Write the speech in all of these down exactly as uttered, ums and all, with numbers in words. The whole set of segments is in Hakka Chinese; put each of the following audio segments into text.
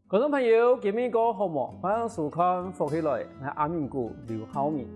觀眾朋友，今晡日過好無？歡迎收看《福氣來》，𠊎阿明哥劉浩明。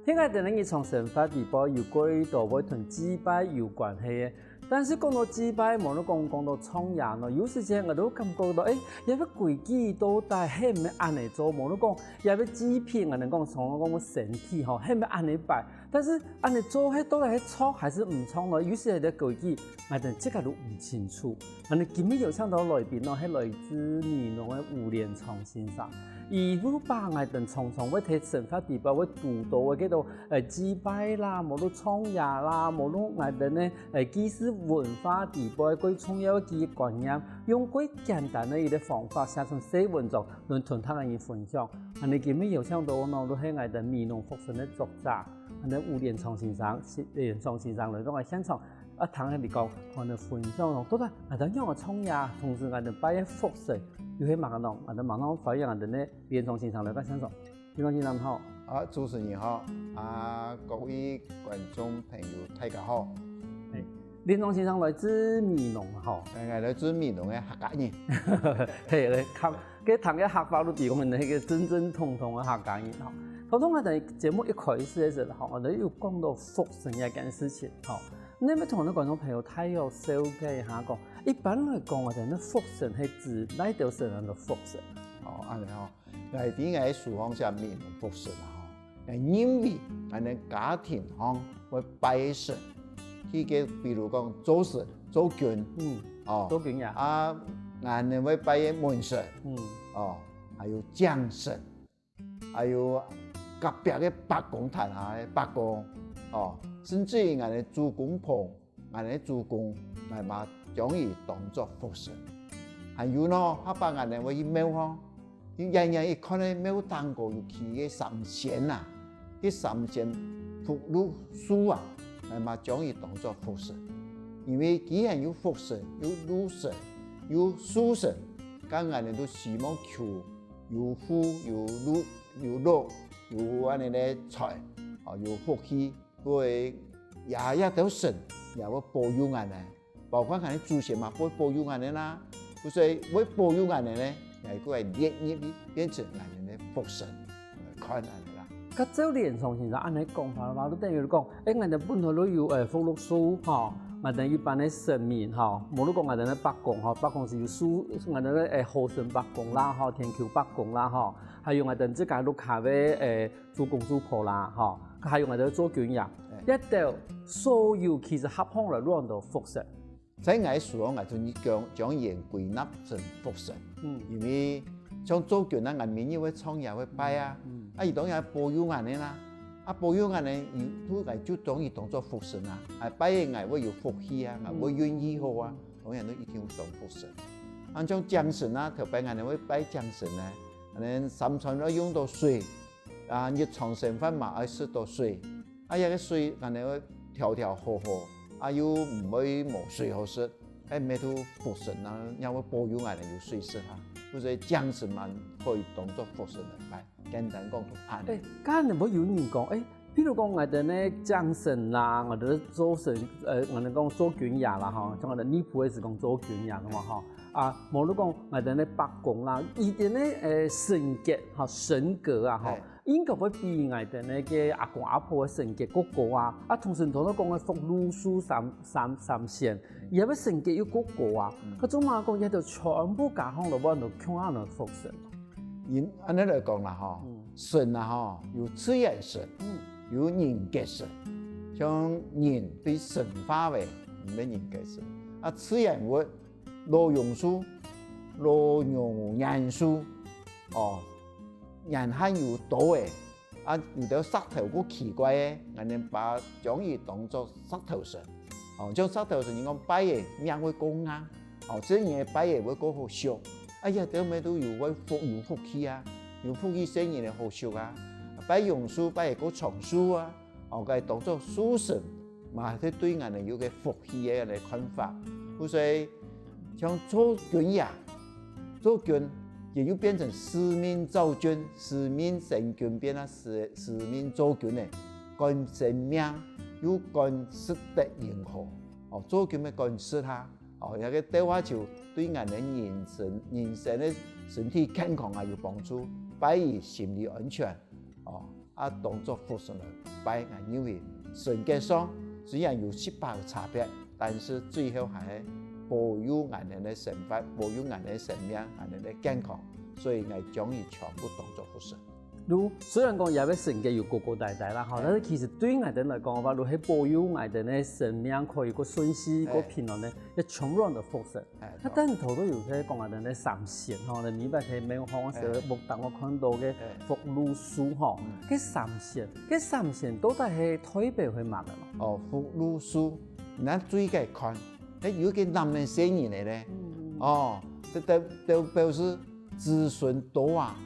在𠊎兜个日常生活裡背，有幾多會同祭拜有關係个。但是講到祭拜，無論講，講到創業呢，有時節𠊎都感覺到，誒，這个規矩到底係毋係恁呢做？無論講，這个祭品，𠊎兜講，常常講身體吼，係毋係恁呢拜？ 但是恁呢做係到底係著還係毋著呢？有時个規矩，𠊎兜自家都毋清楚。恁呢今晡日邀請到來賓呢，係來自美濃个吳連昌先生。佢有把𠊎兜常常會在生活裡背會堵到个該兜，呃，祭拜啦，無論創業啦，無論𠊎兜呢，呃，祭祀文化裡背个最重要个幾个觀念，用最簡單个一个方法寫成細文章，來同大家人分享。恁呢今晡日邀請到呢，就係𠊎兜美濃福生个作者， 恁呢吳連昌先生，連昌先生來到𠊎現場，啊，聽佢講，同𠊎兜分享咯，到底𠊎兜仰般創業，同時𠊎兜拜个福神，又係麼个呢？𠊎兜馬上歡迎𠊎兜个連昌先生來到現場。連昌先生好。啊，主持人好，啊，各位觀眾朋友，大家好。誒，連昌先生來自美濃吼。誒，來自美濃个客家人。係，來，客 該談个客話都比我們那個正正統統个客家人吼。頭先𠊎兜節目一開始个時候吼，𠊎兜有講到福神這件事情吼。你愛同𠊎兜觀眾朋友大約紹介一下講，一般來講，𠊎兜个福神係指哪兜神个福神？哦，恁呢吼，𠊎在𠊎个書項寫美濃福神啊吼。 𠊎認為，𠊎兜家庭項會拜个神，去个，比如講灶神、灶君，嗯，哦，灶君爺。啊，𠊎兜會拜个門神，嗯，哦，還有井神，還有隔壁个伯公，壇下个伯公，哦，甚至於𠊎兜祖公婆 𠊎兜个祖公，𠊎嘛將佢當作福神。還有呢，下擺𠊎兜會去廟吼，你遠遠一看，該廟頂高有企个三仙啊，該三仙福祿壽啊，𠊎嘛將佢當作福神。因為既然有福神、有祿神、有壽神，該𠊎兜都希望求有福、有祿、有祿、有恁呢个財，哦，有福氣。 會，這，這兜神也會保佑𠊎兜，包括𠊎兜祖先嘛會保佑𠊎兜啦。故所會保佑𠊎兜呢，也會列入去變成𠊎兜个福神來看恁呢啦。該照連昌先生恁呢講法个話，就等於講，誒，𠊎兜本來就有，誒，福祿壽吼，𠊎兜一般个神明吼，無論講𠊎兜个伯公吼，伯公係有壽，𠊎兜个，誒，河神伯公啦吼，天后伯公啦吼，還有𠊎兜自家屋下个，誒， 祖公祖婆啦，吼，還有𠊎兜灶君爺，這兜所有其實合項來摎𠊎兜福神。在𠊎个書項，𠊎就將，將佢歸納成福神。嗯。因為像灶君啊，𠊎每日會創業會拜啊，嗯。啊，佢當然保佑𠊎兜啦，啊，保佑𠊎兜，佢，𠊎就將佢當作福神啊，啊，拜个𠊎會有福氣啊，𠊎會運氣好啊，嗯。當然都一定當福神。啊，像井神啊，頭擺𠊎兜會拜井神呢，𠊎兜三餐愛用到水， 啊，日常生活嘛愛食到水，啊，這个水恁呢愛調調好好，啊，又毋會無水好食，該乜就福神啊，也會保佑𠊎兜有水食啊。故所以井神嘛可以當作福神來拜，簡單講就恁呢。誒，該恁呢會有人講，誒，譬如講𠊎兜呢井神啦，𠊎兜灶神，呃，𠊎兜講灶君爺啦吼，像𠊎兜內埔个係講灶君爺个嘛吼，啊，無論講𠊎兜呢伯公啦，佢兜呢，誒，神格吼，神格啊吼，嘿。 應該會比𠊎兜呢个阿公阿婆个神格較高啊。啊，同時頭先講个福祿壽三，三，三仙，佢个神格又較高啊。嗯。該做麼講，這兜全部加項來，𠊎兜共下來福神。因，恁呢來講啦吼，嗯。神啊吼，有自然神，嗯。有人格神。像人對神化个，毋係人格神。啊，自然物 老榕樹、老榕、榕樹，哦，年限又多个，啊，有兜石頭較奇怪个，𠊎兜把將佢當作石頭神。哦，像石頭神，人講拜个命會較硬，哦，這人个拜个會較好惜。啊，這兜乜都有會福，有福氣啊，有福氣生人个好惜啊，拜榕樹拜个較長壽啊。 哦，該當作壽神，嘛係對𠊎兜有个福氣个來看法。故所，像灶君爺，灶君，佢又變成司命灶君，司命生君變啊司，司命灶君呢，管生命，又管食得人好。哦，灶君乜管食哈，哦，這个鬥下球對𠊎等人生、人生个身體健康啊有幫助，拜二心理安全，哦，啊當作福神來拜，𠊎認為神格上雖然有細把个差別，但是最後還係保佑𠊎等个生活，保佑𠊎等个生命，𠊎等个健康，所以𠊎將佢全部當作福神。 就雖然講這个神格有高高低低啦，吼，但是其實對𠊎等來講个話，就係保佑𠊎等个生命可以過順序、過平安呢，也充滿个福神。啊但頭頭有在講𠊎等个三仙吼，你明白係無？吼，係屋頂𠊎看到个福祿壽吼，該三仙，該三仙到底係代表係麼个嘛？哦，福祿壽，你看最該看，該有个男个細人仔咧，哦，這都都表示子孫多啊。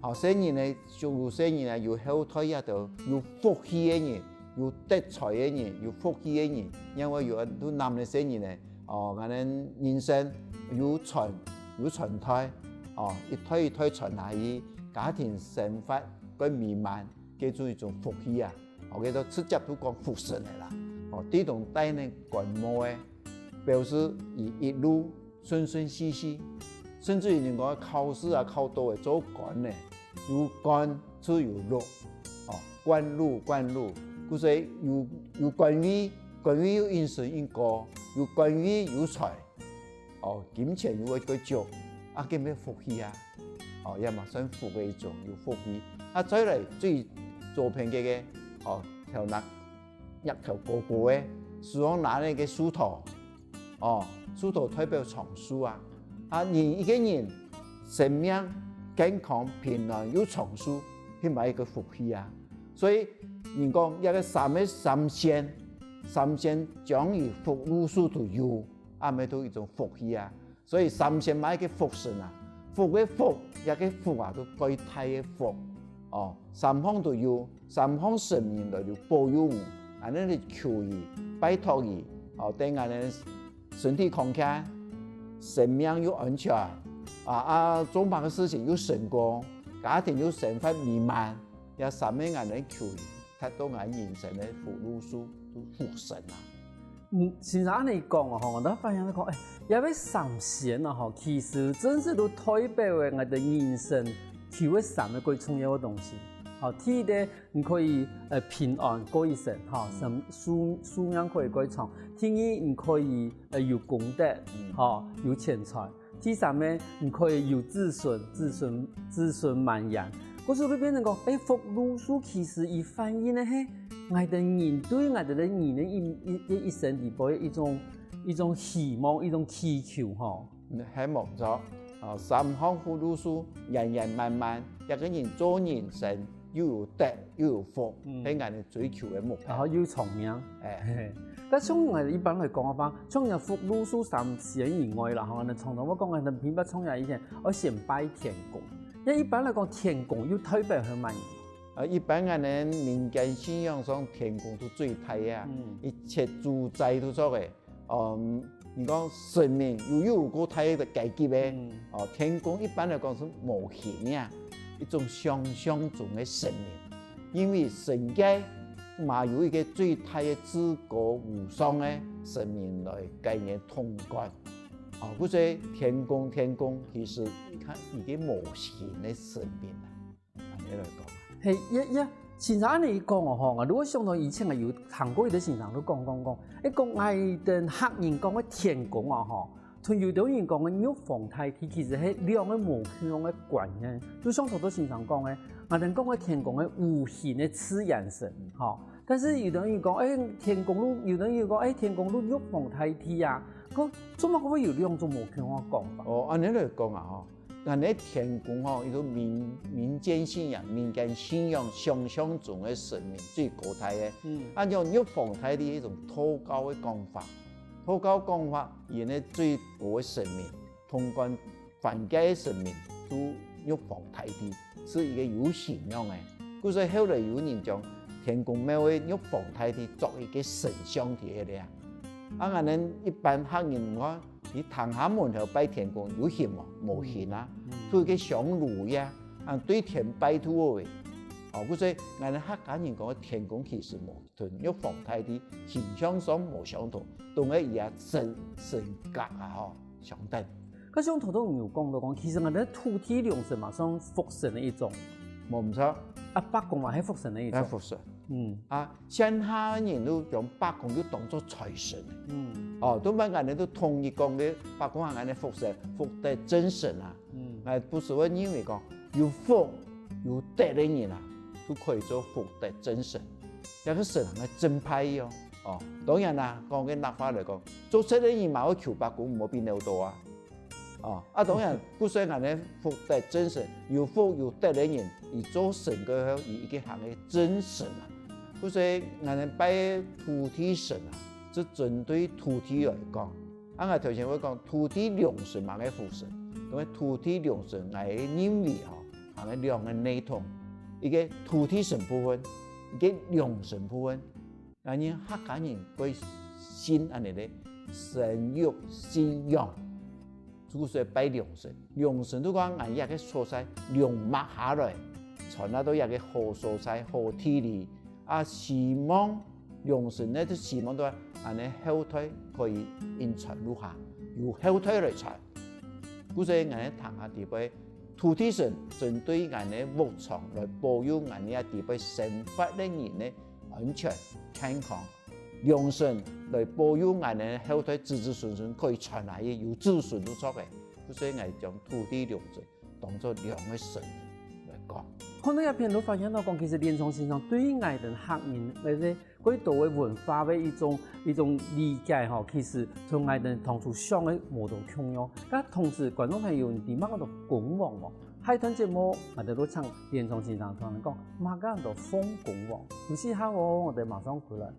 好，細人仔，就有細人仔，有後代啊，都有福氣个人，有得財个人，有福氣个人，因為有都男个細人仔，哦，𠊎等人生有傳，有傳代，哦，一代一代傳下去，家庭生活个美滿，該就一種福氣啊。哦，該都直接都講福神个啦。哦，地動帶呢官帽个，表示佢一路順順序序，甚至於人講考試啊考到个做官呢， 有官就有祿，哦，官祿官祿，故所有有官位，官位有應神應果，有官位有財，哦，金錢又會過足，啊，該乜福氣啊，哦，也嘛算福个一種，有福氣。啊，再來最左片个个，哦，頭那 額頭高高个，手項拿个个樹頭，哦，樹頭代表長壽啊。啊，人一個人生命健康平安又長壽，係麼个福氣啊？所以人講這个三个三仙，三仙將佢福祿壽都有，啊，乜都一種福氣啊。 所以三仙嘛係个福神啊，福个福，這个福啊，就蓋大个福。哦，三項都有，三項神明來就保佑你，恁樣你求佢，拜託佢，哦，等恁樣身體康健，生命又安全，啊啊，做麼个事情又成功，家庭又生活美滿，這三个恁樣求佢，達到𠊎人生个福祿壽，都福神啊。 嗯，先生恁樣講哦，吼，𠊎就發現講，哎，這个三仙啊，吼，其實真實都代表个𠊎等人生求个三个最重要个東西。好，第一个，你可以呃平安過一生，吼，生壽壽命可以過長。第二，你可以呃有功德，吼，有錢財。 第三呢，你可以有子孫，子孫子孫滿堂。故所就變成講，哎，福祿壽其實佢反映个係𠊎等人對𠊎等个人个一一一一生裡背一種一種希望，一種祈求吼。係無錯，啊，三項福祿壽，圓圓滿滿，一個人做人生又有得又有福，係𠊎等追求个目標。然後又長命。哎。 該像𠊎一般來講个話，像𠊎福祿壽三仙以外啦，吼，𠊎常常會講，𠊎平白像𠊎以前，愛先拜天公。該一般來講，天公又代表係麼个？呃，一般𠊎等民間信仰上，天公就最大个啊，一切主宰都做个。嗯，你講神明又有過大个階級个，哦，天公一般來講係無形个，一種想像中个神明。 因為神界嘛有一個最大个至高無上个神明來該年統管。哦，故所天公，天公其實佢看一個無形个神明啊，恁樣來講啊。係，也也，先生恁樣講哦吼，如果想到以前啊有聽過一個先生都講講講，誒，講𠊎等客人講个天公啊吼， 同有兜人講个玉皇大帝其實係兩個無共樣个觀念。就像頭頭先生講个，𠊎等講个天公係無形个自然神，吼。但是有兜人講，誒，天公就，有兜人講，誒，天公就玉皇大帝啊，講做麼个會有兩種無共樣个講法？哦，恁樣來講啊，吼，𠊎等天公吼，一種民民間信仰、民間信仰想像中个神明最高大个。嗯，啊，像玉皇大帝係一種道教个講法。 道教講法，佢个最高个神明，統管凡界个神明，就玉皇大帝，係一個有形象个。故所後來有人將天公廟个玉皇大帝作一個神像在該啊。啊，𠊎等一般客人，你看，你廳下門口拜天公有形無？無形啊，就一個香爐呀，啊，對天拜就好个。哦，故所𠊎等客家人講个天公其實無同玉皇大帝形象上無相同，同个佢个神，神格啊吼，相等。該像頭頭有講到講，其實𠊎等土地良神嘛，算福神个一種。無毋著。啊，伯公嘛係福神个一種。係福神。嗯。啊，現下人都將伯公就當作財神。嗯。哦，都毋係𠊎等都統一講个伯公啊，𠊎等福神，福德正神啊。嗯。𠊎不時會認為講，有福有德个人啊，都可以做福德正神。這个神還係正派哦。哦，當然啦，講个白話來講，做賊个人嘛會求伯公毋好分佢著啊。 哦，啊，當然，故所𠊎等福德正神，有福有德个人，佢做神過後，佢一個行个正神啊。故所𠊎等拜土地神啊，係針對土地來講。啊，𠊎頭先會講土地良神嘛个福神，因為土地良神，𠊎認為吼，行个兩個系統，一個土地神部分，一個良神部分。 𠊎人客家人會信恁呢个生育信仰，就係拜良辰。良辰就講𠊎這個所在良脈下來，傳啊到這個好所在、好地理，啊，希望良辰呢，就希望到恁呢後代可以延傳落下，由後代來傳。故所𠊎呢，堂下底背 土地神針對𠊎等个屋場來保佑𠊎等這底背生活个人个安全健康，良辰來保佑𠊎等个後代子子孫孫可以傳下去，有子孫就著个。故所𠊎將土地良辰當作兩個神來講。看到這片，就發現到講，其實連長先生對𠊎等客人个 過多个文化个一種，一種理解吼，其實同𠊎等當初想个無大共樣。該同時，觀眾朋友，你知麼个安到公王無？下一段節目，𠊎等就請連長先生同𠊎講，麼个安到鳳公王。休息下哦，𠊎等馬上回來。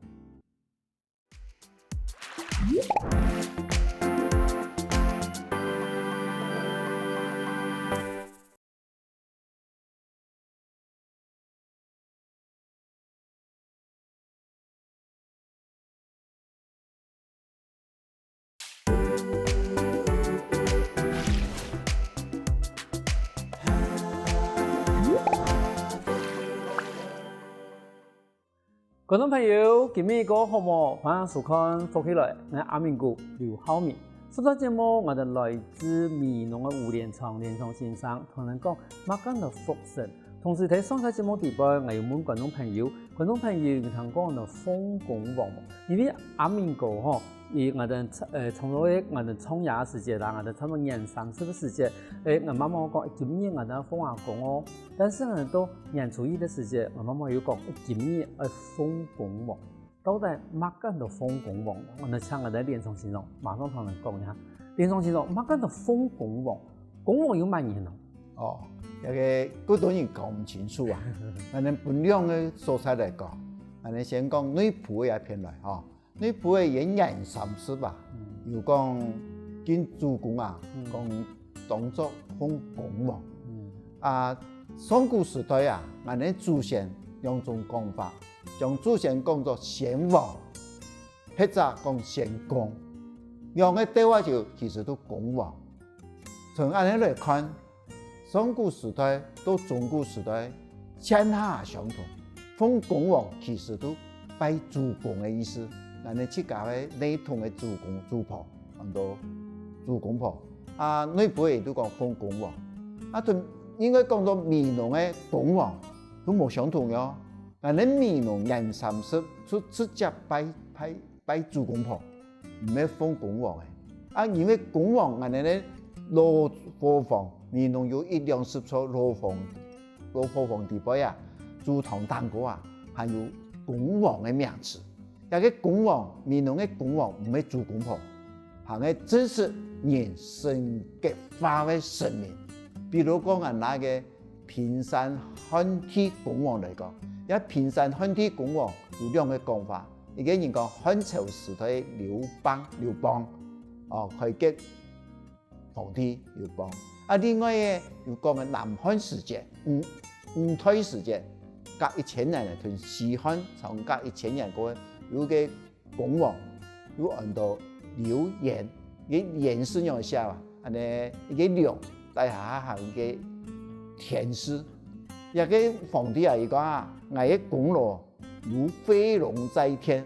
觀眾朋友，今晡日過好無？歡迎收看《福氣來》，𠊎阿明哥劉浩明。上段節目，𠊎等來自美濃个吳連長，連長先生，同𠊎等講麼个安到福神。同時，在上段節目底背，𠊎有問觀眾朋友，觀眾朋友有聽過安到鳳公王無？因為阿明哥吼，佢𠊎等，呃，從來𠊎等創業个時節啦，𠊎等差不多年三十个時節，欸，𠊎媽媽講，今年𠊎等鳳阿公哦， 但是呢，到年初一个時節，𠊎媽媽又講，今年愛鳳公王。到底麼个安到鳳公王？𠊎等請𠊎等連長先生，馬上同𠊎等講一下。連長先生，麼个安到鳳公王？公王有麼人哦？哦，這個當多人搞毋清楚啊。𠊎等分兩個所在來講，𠊎等先講內埔个這片來吼。 內埔个年三十啊，有講敬祖公啊，講當作鳳公王。啊，上古時代啊，𠊎等祖先兩種講法，將祖先講作先王，或者講先公，兩個調啊就其實都公王。從恁呢來看， 上古時代到中古時代，全下相同。鳳公王其實都拜祖公个意思，𠊎等自家个內統个祖公祖婆，安到祖公婆。啊，內埔个都講鳳公王。啊，同另外講到美濃个公王，都無相同喲。𠊎等美濃年三十就直接拜，拜，拜祖公婆。 毋係鳳公王欸。啊，因為公王恁呢个老伙房，美濃有一兩十座老房，老伙房底背啊，祠堂頂高啊，還有公王个名字。這個公王，美濃个公王毋係祖公婆，還係真實人神格化个神明。比如講啊，拿個 平山漢地公王來講，這平山漢地公王有兩個講法，一個人講漢朝時代劉邦，劉邦，哦，開國皇帝劉邦。啊，另外个有講个南漢時節，五，五代時節，隔一千年个，同西漢相隔一千年過个，有個 公王，又安到劉焉，這個焉字仰般寫啊？恁呢一個良，底下還有一個田字，這个皇帝啊，佢講啊，𠊎个功勞如飛龍在天，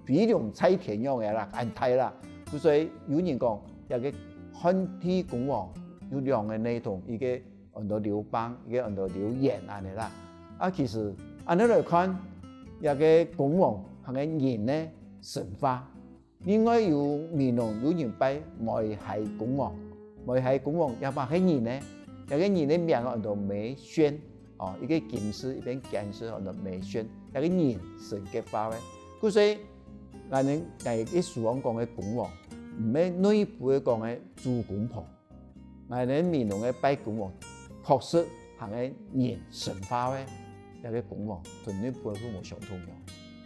飛龍在天樣个啦，恁大啦。所以有人講，這个漢地君王有兩个系統，一个安到劉邦，一个安到劉焉恁呢啦。啊，其實恁呢來看，這个君王還个人呢，神化。 另外有美濃有人拜梅溪公王，梅溪公王也嘛係人呢，這个人个名安到梅軒，哦，一个金字一片間字安到梅軒，這个人神格化个。故所，𠊎等𠊎一書上講个公王，毋係內部个講个主公婆。 𠊎等美濃个拜公王，確實還个人神化个，這个公王同日本个無相同樣。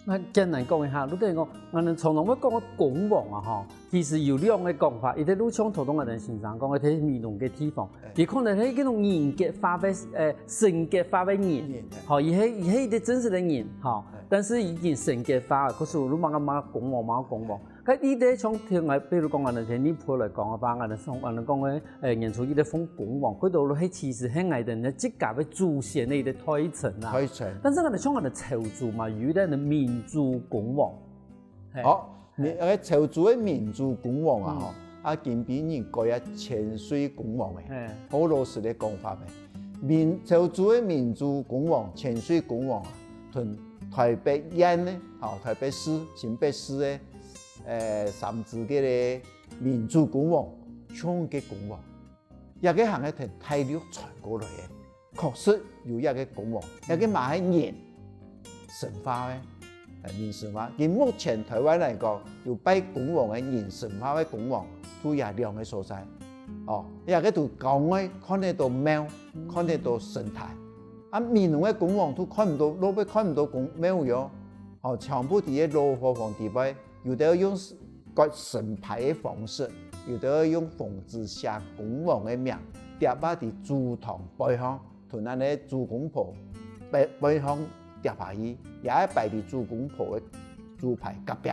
該簡單講一下，你等於講，𠊎等常常會講个公王啊，吼，其實有兩个講法，一个就像頭先𠊎等先生講个，在美濃个地方，佢可能係該種人格化个，呃，神格化个人，吼，佢係佢係一个真實个人，吼，但是已經神格化，可是你嘛嘛公王嘛公王， 該一个像聽𠊎，比如講𠊎等在日本來講个話，𠊎等像𠊎等講个，誒，原初一个奉公王，該都係其實係𠊎等自家个祖先个一个代稱啊。代稱。但是𠊎等像𠊎等潮州嘛，有一个民主公王。係。哦，民，誒，潮州个民主公王啊，吼，啊，今晡日改啊千歲公王誒，好老實个講法誒。民，潮州个民主公王、千歲公王啊，同台北縣呢，吼，台北市、新北市个 誒，三芝个个民主公王，像个公王，這个還係從大陸傳過來个，確實有這个公王，這个嘛係人神化个，誒，人神化。佢目前台灣來講，有拜公王个人神化个公王，就這兩个所在。哦，這个就郊外看得到廟，看得到神壇。啊，美濃个公王就看毋到，路背看毋到公廟喲。哦，全部在个老和尚底背 有兜用割神牌个方式，有兜用紅紙寫公王个名，貼啊在祖堂背項，同恁呢祖公婆背，背項貼下去，也係擺在祖公婆个祖牌隔壁，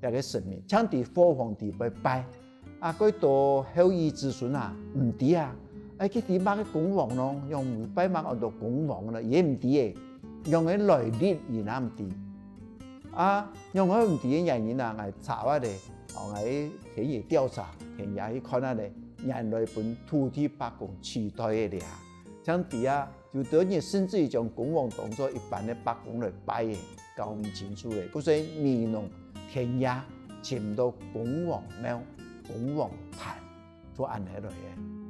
這个神明，像在和尚底背拜。啊，該兜後裔子孫啊，毋知啊，哎，佢知麼个公王咯，仰毋拜麼个安到公王呢？佢毋知誒，仰个來歷佢也毋知。 啊，仰會毋知个原因啊，𠊎查啊咧，哦，𠊎田野調查，田野去看啊咧，原來分土地伯公取代个咧。像知啊，有兜人甚至於將公王當作一般个伯公來拜个，搞毋清楚个。故所美濃田野尋到公王廟、公王壇， 就恁呢來个。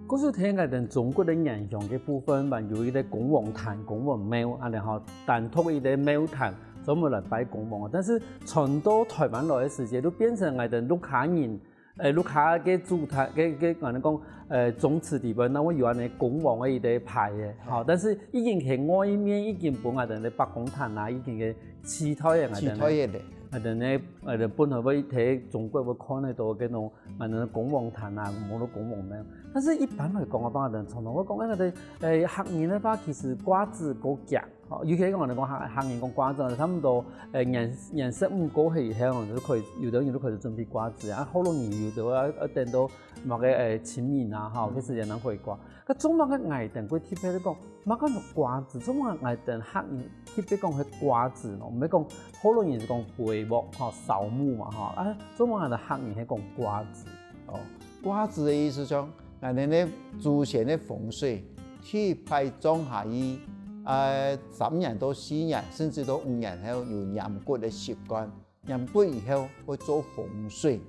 故所聽𠊎等中國个原鄉个部分，還有一个公王壇、公王廟，恁呢吼，單獨一个廟壇，專門來拜公王。但是傳到台灣來个時節，就變成𠊎等客家人，誒，客家个主壇，个，个，𠊎等講，誒，宗祠底背，該會有恁呢公王个一个牌个，吼。但是已經係外面已經分𠊎等个伯公壇啊，已經係取代个，取代个咧。𠊎等呢，𠊎等本來會在中國會看得到个該種 恁呢公王壇啊，無論公王廟。但是一般來講个話，人常常會講，哎，𠊎等，誒，客人个話，其實掛紙較遽，吼，尤其講𠊎等講客，客人講掛紙，差不多，誒，年，年十五過後以後，就開始，有兜人就開始準備掛紙啊，啊，學老人有兜啊，要等到麼个，誒，清明啊，吼，該時節正會掛。該做麼个𠊎等會特別講， 麼个用掛紙，做麼个𠊎等客人特別講係掛紙呢？毋係講，學老人係講回目，吼，掃墓嘛，吼，啊，做麼个𠊎等客人係講掛紙？哦，掛紙个意思講，𠊎等个祖先个風水，第一擺葬下去，啊，三年到四年，甚至到五年後有拈骨个習慣，拈骨以後會做風水。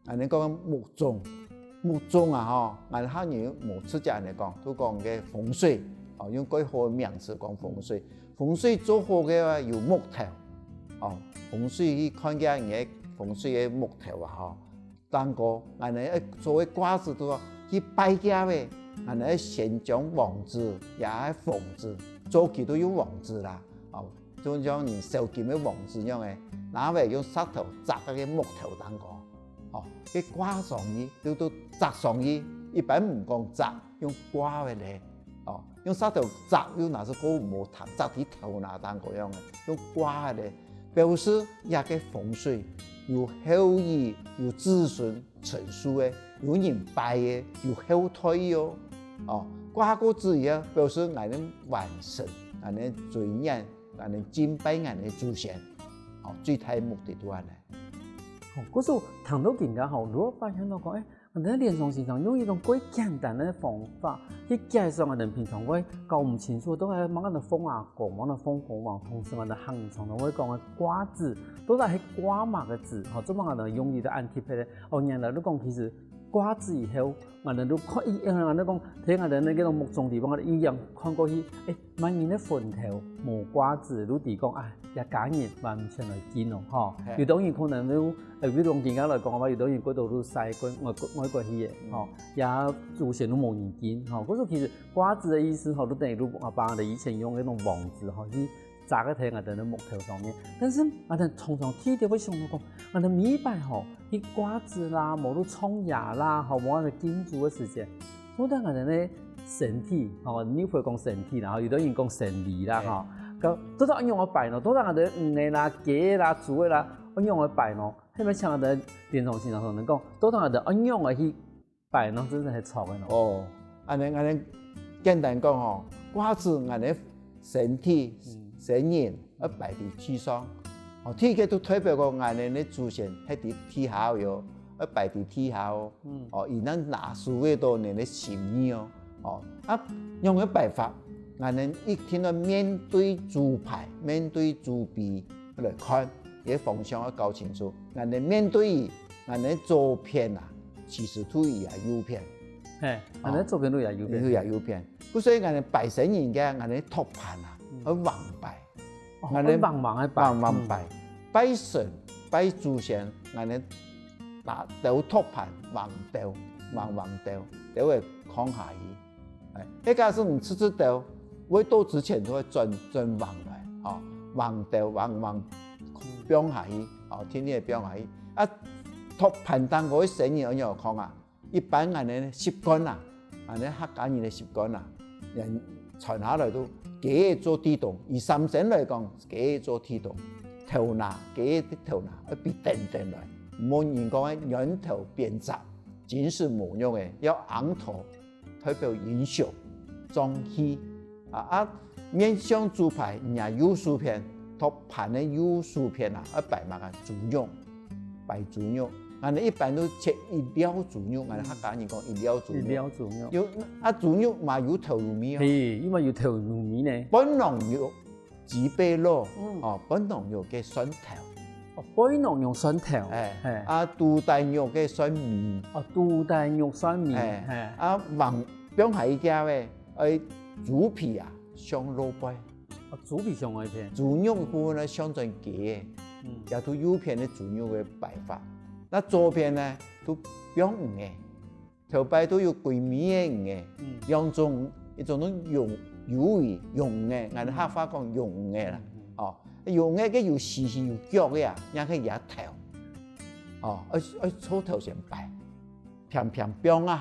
恁呢講墓葬，墓葬啊吼，𠊎客人無直接恁呢講，就講个風水，哦，用較好个名詞講風水。風水做好个話有木頭，哦，風水去看佢个風水个木頭啊吼。頂高，恁呢做个掛紙就講，去拜佢个，恁呢先將黃紙也係紅紙，早期都用黃紙啦，哦， 就像人燒金个黃紙樣个，拿來用石頭矺該个木頭頂高，吼，該掛上去，就，就矺上去，一般毋講矺，用掛个咧，哦，用石頭矺，又若係講無談，矺在頭那頂高樣个，用掛个咧，表示這个風水有後裔，有子孫 承受个，有人拜个，有後代哦。哦，掛過紙以後，表示𠊎等完成，𠊎等尊嚴，𠊎等敬拜𠊎等祖先，哦，最大目的就恁樣。哦，故所聽到今下吼，如果發現到講，欸，𠊎等連長先生用一種過簡單个方法去介紹𠊎等平常會搞毋清楚，到底麼个係奉阿公，麼个係奉公，往通常𠊎等客語常常會講个掛紙，到底係掛麼个紙？吼，做麼个𠊎等用一個恁特別个？哦，原來你講其實掛紙以後，𠊎等就看，𠊎等講，在𠊎等該種目中地方，𠊎等一眼看過去，欸， 麼人个墳頭無掛紙，就知講，啊，這家人還毋曾來敬哦，吼。有兜人可能就，呃，比如講今下來講个話，有兜人過到就徙過外國外國去个，吼，也祖先都無人敬，吼。可是其實掛紙个意思吼，就等於就𠊎爸佢以前用該種網子吼，去紮个在𠊎等个木頭上面。但是𠊎等常常聽到會想到講，𠊎等每一擺吼，去掛紙啦，無就唱歌啦，吼，無就敬祖个時節， 做得𠊎等个身體，吼，你毋會講身體啦，吼，有兜人講生理啦，吼。該做得仰般擺呢？做得𠊎等魚仔啦、雞仔啦、豬仔啦，仰般擺呢？係毋係像𠊎等平常時常講，做得𠊎等仰般去擺呢？真正係著个呢。哦，恁樣恁樣簡單講吼，掛紙𠊎等身體、身人愛擺在地上，哦，地个就代表講𠊎等个祖先係在地下哦，愛擺在地下哦。 哦，佢正拿手个到你个心意哦。哦，啊，仰个擺法，𠊎等一定愛面對祖牌，面對祖碑來看，這个方向愛搞清楚。𠊎等面對佢，𠊎等左片啊，其實就佢个右片。係，𠊎等左片就佢个右片。佢个右片。故所以𠊎等拜神人个，𠊎等托盤啊，愛橫擺。 哦，𠊎等橫橫个擺。橫橫擺，拜神、拜祖先，𠊎等拿兜托盤橫兜，橫橫兜，兜仔囥下去。欸，該假使你直直兜，會到之前就會轉，轉橫來，吼，橫兜，橫橫放下去，吼，天天放下去。啊，托盤頂高个神人仰仔囥啊？ 一般𠊎等个習慣啊，𠊎等客家人个習慣啊，人傳下來都雞仔做地動，以三牲來講，雞仔做地動，頭那，雞仔个頭那愛比等等來，無人講个圓頭扁責，真實無肉个，愛紅頭，代表英雄、壯氣。啊，啊，面向祖牌，若右手片，托盤个右手片啊，愛擺麼个？豬肉。 擺豬肉，𠊎等一般都切一料豬肉，𠊎等客家人講一料豬肉。一料豬肉。有，啊，豬肉嘛有頭有尾哦。係，佢嘛有頭有尾呢。半囊肉，雞背肉，哦，半囊肉个蒜頭。哦，半囊肉蒜頭。欸，係。啊，豬大肉个蒜尾。哦，豬大肉蒜尾，欸，係。啊，橫，放下一隻个，欸，豬皮啊，向外背。 哦，豬皮向外片。豬肉个部分呢，向轉雞仔，也就右片个豬肉个擺法。該左片呢，就放魚仔。頭擺都有歸尾个魚仔，兩種，一種用魷魚、用魚仔，𠊎等客話講用魚仔啦。哦，用魚仔个有四四有腳个啊，也係也頭。哦，愛，愛做頭先擺，平平放啊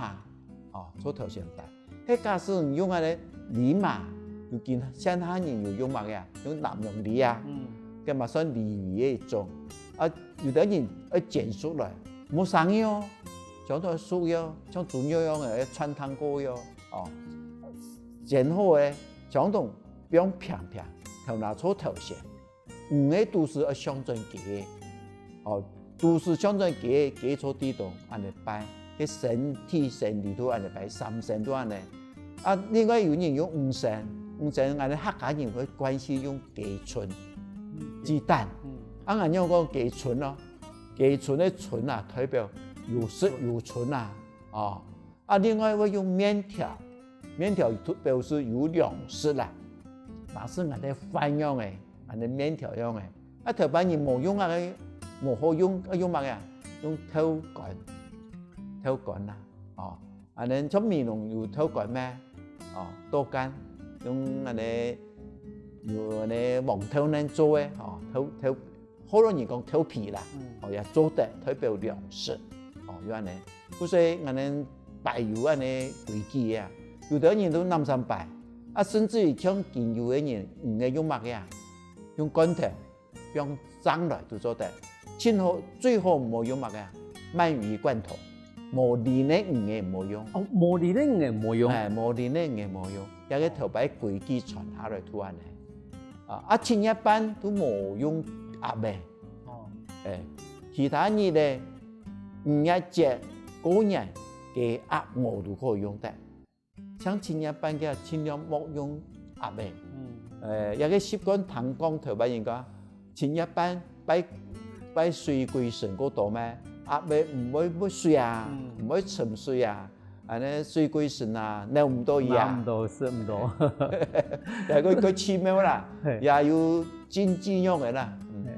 下，哦，做頭先擺。 係假使你用該个梨嘛，有今現下人有用麼个啊？用南洋梨啊，該嘛算梨仔个一種。啊，有兜人愛煎熟來，無生个哦，像都熟个哦，像豬肉樣个，愛汆燙過个哦。哦，煎好个，像都放平平，頭那做頭先。 魚仔肚屎愛向轉雞仔，哦，肚屎向轉雞仔，雞做地動，恁仔拜，該身體生理都恁仔拜，三牲都恁仔。啊，另外有人用魚身，魚身𠊎等客家人會慣勢用雞春、雞蛋，啊，𠊎仰講雞春咯，雞春个春啊，代表有食有存啊，哦， 啊，另外會用麵條，麵條就表示有糧食啦，嘛係𠊎兜飯樣仔，𠊎兜麵條樣仔。啊，頭擺人無用啊，無好用，愛用麼个啊？用豆乾，豆乾啦，哦，恁仔像美濃有豆乾咩？哦，豆乾，用恁仔，有恁仔黃豆泥做个，哦，豆，豆 學老人講豆皮啦，哦，也做得代表糧食，哦，有恁仔。故所𠊎等拜有恁仔規矩个啊，有兜人都南山拜，啊，甚至於像今有个人，毋係用麼个啊？用罐頭，用裝來都做得。盡好，最好毋好用麼个啊？鰻魚罐頭。無遴个魚仔無用。哦，無遴个魚仔無用。哎，無遴个魚仔無用，這个頭擺規矩傳下來就恁呢。啊，啊，七月半都無用鴨仔。哦。哎，其他日仔，五月節、過年，該鴨鵝都可以用得。 像七月半个盡量莫用鴨仔。嗯。呃，這个習慣聽講頭擺人講，七月半拜，拜水鬼神較多咩，鴨仔毋會泅水啊，嗯。毋會沉水啊，恁呢水鬼神啊，撈毋到佢啊。撈毋到，食毋到。也佢，佢奇妙啦，嘿。也有禁忌樣个啦。嗯。嘿。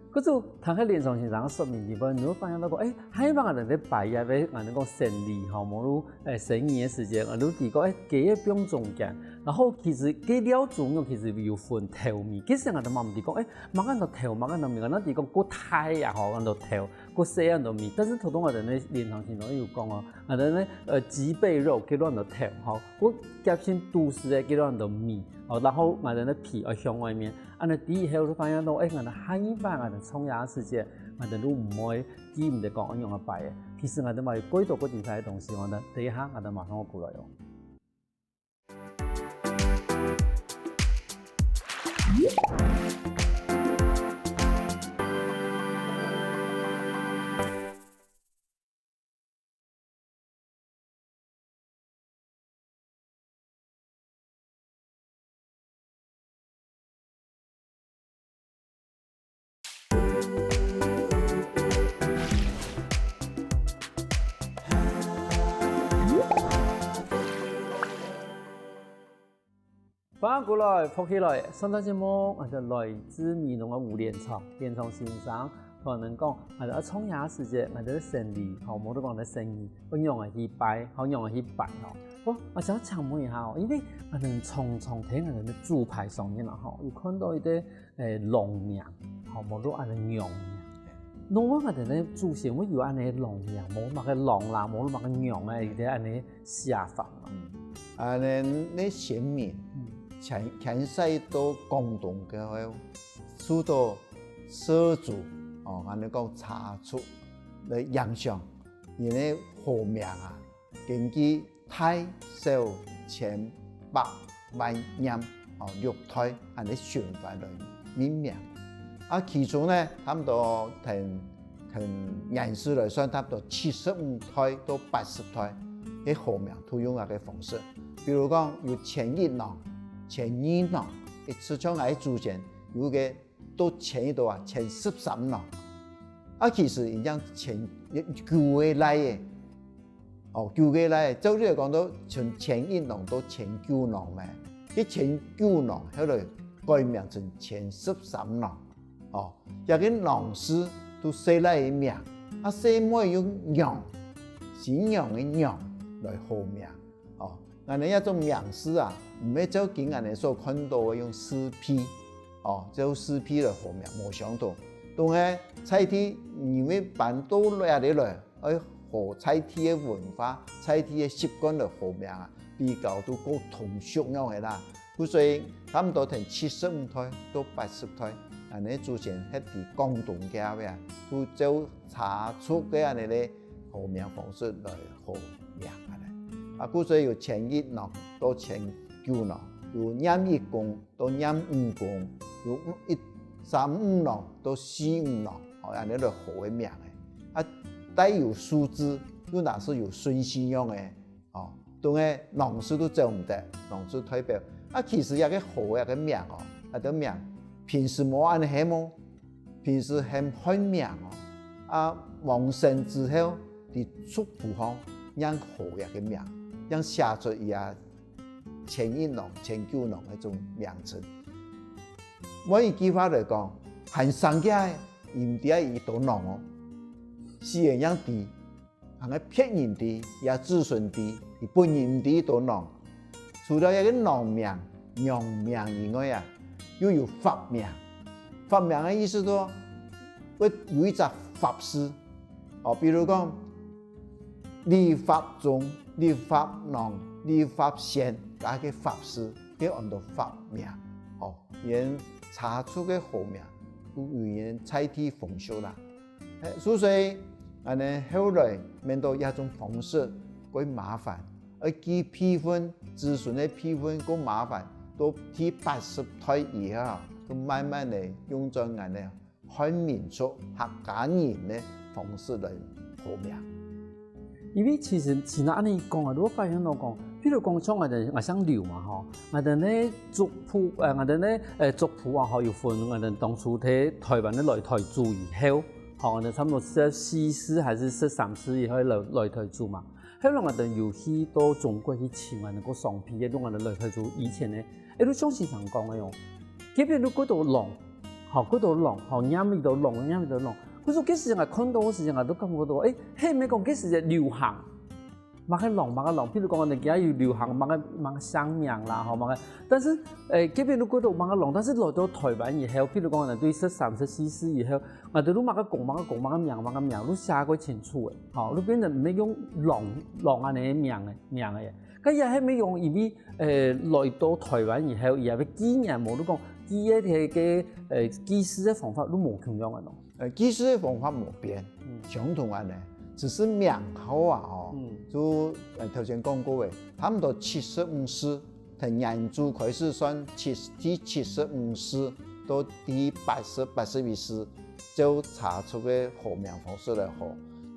可是聽下連長先生个說明以後，你會發現到講，欸，還有人咧拜一个，𠊎等講神靈吼，無論，欸，神明个時節，啊，你知講，欸，雞仔放中間，然後其實雞料豬肉其實有分頭尾，其實𠊎等嘛毋知講，欸，麼个安到頭，麼个安到尾，𠊎等知講較大啊吼，安到頭，較細安到尾，但是頭拄仔𠊎等咧連長先生有講哦，𠊎等咧，呃，脊背肉，雞卵安到頭吼，較接近肚屎个雞卵安到尾，哦，然後𠊎等咧皮愛向外面， 恁呢知以後就發現到，欸，𠊎等下一擺𠊎等重陽時節，𠊎等就毋會記毋得講愛仰般拜个。其實𠊎等嘛有幾多个精彩个東西，𠊎等等一下𠊎等馬上會過來哦。 歡迎過來，福氣來！上段節目，𠊎等來自美濃个吳連長，連長先生同𠊎等講，𠊎等重陽時節，𠊎等个神靈，吼，無就講个神靈，愛仰般去拜，吼，仰般去拜，吼。哦，𠊎想請問一下哦，因為𠊎等常常在𠊎等个豬排上面啦，吼，有看到一個，欸，龍命，吼，無就恁樣娘命。那為麼个𠊎等个祖先會有恁樣龍命？無麼个龍啦，無麼个娘个，一個恁樣寫法嘛。嗯，恁樣个先民，嗯。遷，遷徙到廣東過後，受到紲族，哦，𠊎等講茶族个影響，因為號名啊， 根據大小千百萬年，哦，六代恁樣循環來命名。啊，其中呢，差不多同，同年數來算，差不多七十五代到八十代，个號名都用恁樣个方式。比如講有千一郎、千二郎，一直像𠊎祖先有个 到千一到啊，千十三郎。啊，其實已經千九个倈仔，哦，九个倈仔，照理來講都從千一郎到千九郎咩，該千九郎後來改名成千十三郎。哦，這个郎字都細倈仔名，啊，細妹用娘，新娘个娘來號名。 哦，𠊎等這種名字啊，毋係照今𠊎等所看到个用字輩，哦，照字輩來號名，無相同。當然，在地因為搬到這裡來，愛和在地个文化、在地个習慣來號名啊，比較都較通俗樣个啦。故所以差不多同七十五代到八十代，𠊎等祖先歇在廣東該位啊，都照茶族个恁樣个號名方式來號 名恁樣。啊，故所以有千一郎到千九郎，有廿一郎到廿五郎，有一三五郎到四五郎，哦，恁樣來號个名仔。啊，帶有數字，又若係有順序樣个，哦，當然郎字都走毋得，郎字代表。啊，其實這个號這个名哦，啊，這名平時無恁樣喊哦，平時喊漢名哦，啊，往生之後， 在族譜項正號這个名，正寫出佢啊千一郎、千九郎該種名稱。換一句話來講，還生个，佢毋知佢幾多郎哦，死个正知，還係別人知，佢个子孫知，佢本人毋知幾多郎。 除了這个郎名、娘名以外啊，又有法名。法名个意思說，會有一隻法字。哦，比如講，李法宗、李法郎、李法仙，該个法字，該安到法名。哦，因茶族个號名，有因在地風俗啦。 嘿，所以，恁呢後來面對這種方式過麻煩，愛寄備份，子孫个備份過麻煩，到第八十代以後，就慢慢个用轉恁呢漢民族客家人个方式來號名。因為其實像恁呢講啊，如果發現到講，譬如講像𠊎兜，𠊎姓劉嘛吼，𠊎兜呢族譜，呃，𠊎兜呢，呃，族譜啊吼，有分𠊎兜當初在台灣个來台祖以後，吼，𠊎兜差不多係四世還係十三世以後來來台祖嘛。後來𠊎兜有去到中國去尋𠊎兜个相片，用𠊎兜來台祖以前呢，誒，就像先生講个哦，這片就過多龍，吼，過多龍，吼，念一道龍，念一道龍。可是該時節𠊎看到个時節，𠊎都感覺到，誒，係毋係講該時節流行？麼个龍，麼个龍，譬如講，人家有流行麼个麼个姓名啦，吼，麼个。但是，誒，這片就過多麼个龍，但是來到台灣以後，譬如講，人對十三、十四世以後，𠊎兜就麼个公，麼个公，麼个名，麼个名，就寫過清楚个，吼，就變成毋係用龍，龍恁呢名个，名个。該也係毋係用，因為，誒，來到台灣以後，也會紀念無，就講記憶个，誒，記事个方法就無共樣个咯。 呃，記事个方法無變，相同恁呢，只是名號啊吼，就呃頭先講過个，差毋多七十五世，從原祖開始算七第七十五世到第八十、八十一世，照查出个號名方式來號，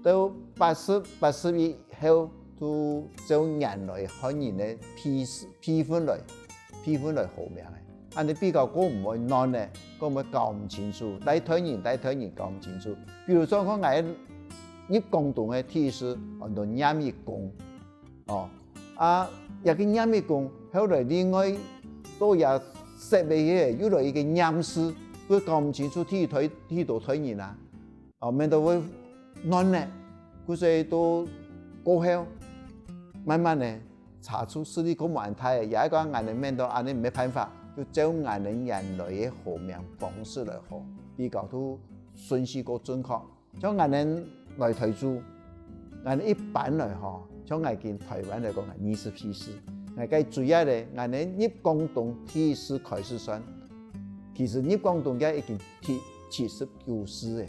到八十、八十一後，就照原來漢人个輩輩分來輩分來號名个。 恁呢比較較毋會亂呢，較毋會搞毋清楚，代代人代代人搞毋清楚。比如說講𠊎入廣東个第一世安到念一公，哦，啊這個念一公後來另外到這設个又來一個念字，會搞毋清楚第幾代第幾代人啊，哦，免得會亂呢，故所到過後慢慢呢 查出勢力較無恁大，也係講𠊎兜面對恁呢無辦法，就照𠊎兜原來个號名方式來號，比較都順序較準確。像𠊎兜來台祖，𠊎兜一般來吼，像𠊎今台灣來講，二十四世，𠊎个主要咧，𠊎兜入廣東第一世開始算，其實入廣東个已經第七十九世咧。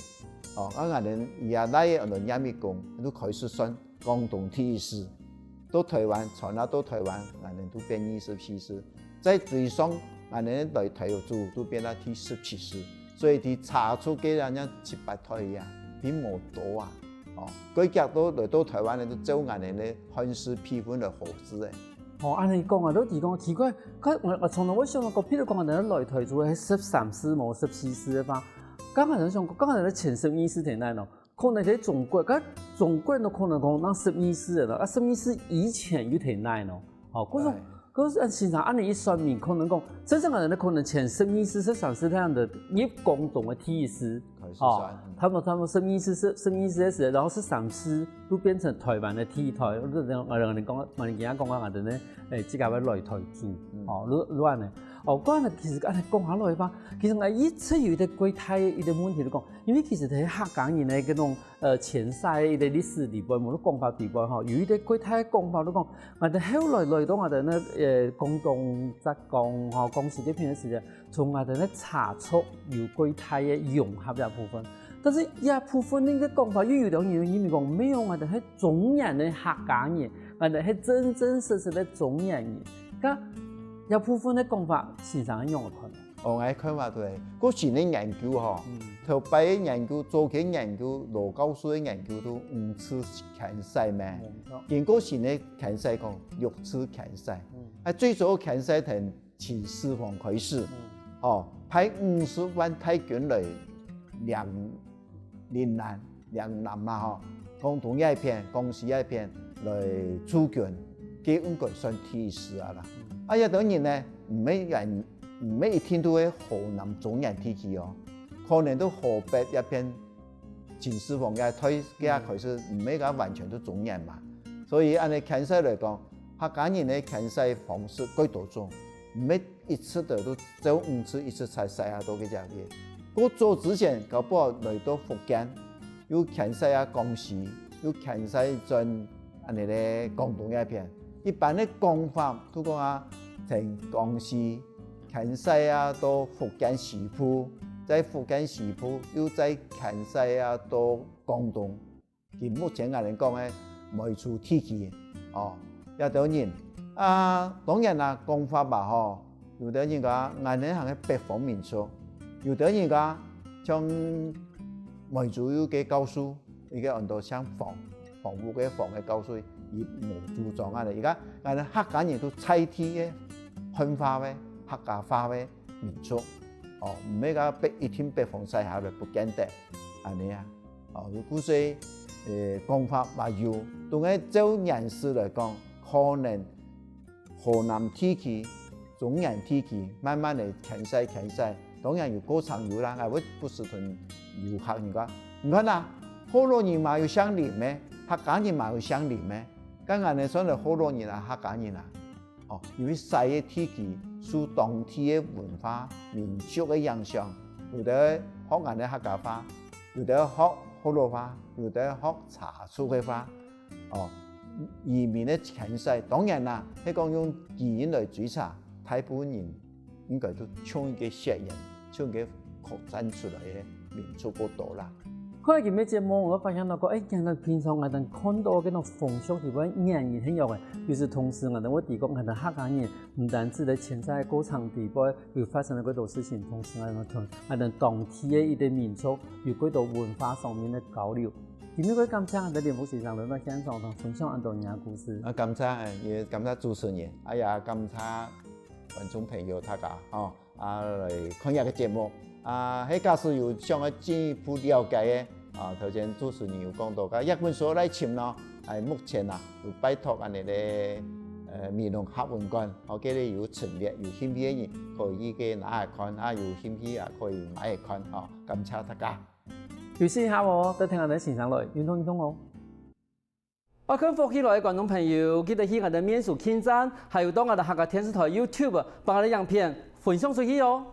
哦，啊𠊎兜也來安到念一公，就開始算 廣東第一世，到台灣傳啊到台灣，𠊎兜都變二十四世。再追上，𠊎兜來台祖都變到第十七世，所以佢差出个恁樣七八代啊，並無多啊。哦，過遽到來到台灣呢，都照𠊎兜个漢字輩分來號字誒。哦，恁呢講啊，都提講奇怪，𠊎𠊎從來無想到過，譬如講，𠊎兜來台祖係十三世無十四世个話，剛剛人想，剛剛人前十二世在哪呢？ 可能在中國，該中國都可能講那十二世了，啊十二世以前又在哪呢？哦，故所，故所先生恁呢一說明，可能講，真正个人可能前十二世、十三世這樣的入廣東个第一世，開始算，哦，差不多差不多十二世、十十二世个時，然後十三世又變成台灣个第一代，我人講，我人家講啊，𠊎兜呢，誒，自家會來台祖，哦，亂亂个，哦，該呢其實恁呢講下來吧，其實𠊎一直有一個過大个一個問題，就講，因為其實在客家人个該種 呃前世个一個歷史裡背，無論講法裡背吼，有一個過大个講法，就講，𠊎兜後來來到𠊎兜呢，呃，廣東、浙江吼、廣西這片个時節，從𠊎兜呢茶族有過大个融合這部分。但是這部分个講法又有兜人認為講，無，𠊎兜係中原个客家人，𠊎兜係真真實實个中原人。該這部分个講法，先生仰般看？ 哦，𠊎看法對，過新个研究吼，頭擺个研究、早期个研究、老教授个研究都五次遷徙咩？經過新个遷徙講六次遷徙，啊最早遷徙從秦始皇開始，哦，派五十萬大軍來領 嶺南、嶺南嘛吼，廣東這一片、廣西這一片來駐軍，該應該算第一世啊啦。啊這兜人呢，毋係原毋係一定都係河南中原地區哦，可能都河北這片秦始皇該代該開始，毋係講完全都中原嘛。所以恁呢遷徙來講，客家人个遷徙方式幾多種，毋係 一直都都走五次一直才徙啊到該隻位。過早之前，搞不好來到福建，又遷徙啊廣西，又遷徙轉恁呢个廣東這片。一般个講法，都講啊，從廣西遷徙啊到福建西部，在福建西部又再遷徙啊到廣東。今目前𠊎等講个梅州地區，哦，這兜人啊，當然啦，講法嘛吼，有兜人講𠊎等行个北方民族，有兜人講像梅州有個教授，一個安到姓黃，黃屋个黃个教授，佢無主張恁呢。而家𠊎等客家人都在地个漢化个、客家化个民族，哦，毋係講北，一定北方徙下來，不見得，恁呢啊。 哦，故所，呃，講法嘛有，當然照年數來講，可能河南地區、中原地區慢慢个遷徙遷徙，當然有過程有啦，𠊎會不時同遊客人講，你看啊，學老人嘛有姓林个，客家人嘛有姓林个，該𠊎等算係學老人啊，客家人啊。 哦，因為徙个地區受當地个文化、民族个影響，有兜學𠊎等客家話，有兜學學老話，有兜學茶族个話。哦，移民个遷徙，當然啦，係講用基因來追查，大部分人應該都像一個血緣，像一個擴展出來个民族較多啦。 看了今晡日節目，𠊎發現到講，欸，原來平常𠊎兜看到个該種風俗裡背个原因係仰仔，就是同時𠊎兜會知講，𠊎兜客家人毋單止在遷徙个過程裡背有發生了幾多事情，同時𠊎兜同𠊎兜當地个一個民族有幾多文化上面个交流。今晡日感謝𠊎兜林福先生來到現場同分享恁多人个故事。啊，感謝，也感謝主持人，啊也感謝觀眾朋友大家，吼。 啊，來看這個節目。啊，係假使有想愛進一步了解个，啊，頭先主持人有講到，該這本書哪尋咯，欸，目前啊，有拜託恁呢个，呃，美濃客文館，哦，該裡有陳列，有興趣个人可以去拿來看，啊，有興趣啊，可以買來看，哦，感謝大家。休息一下哦，等下𠊎兜先生來，運動運動哦。 愛看福氣來个觀眾朋友，記得去𠊎兜面書網站，還有到𠊎兜客家電視台YouTube，摎𠊎兜影片分享出去哦。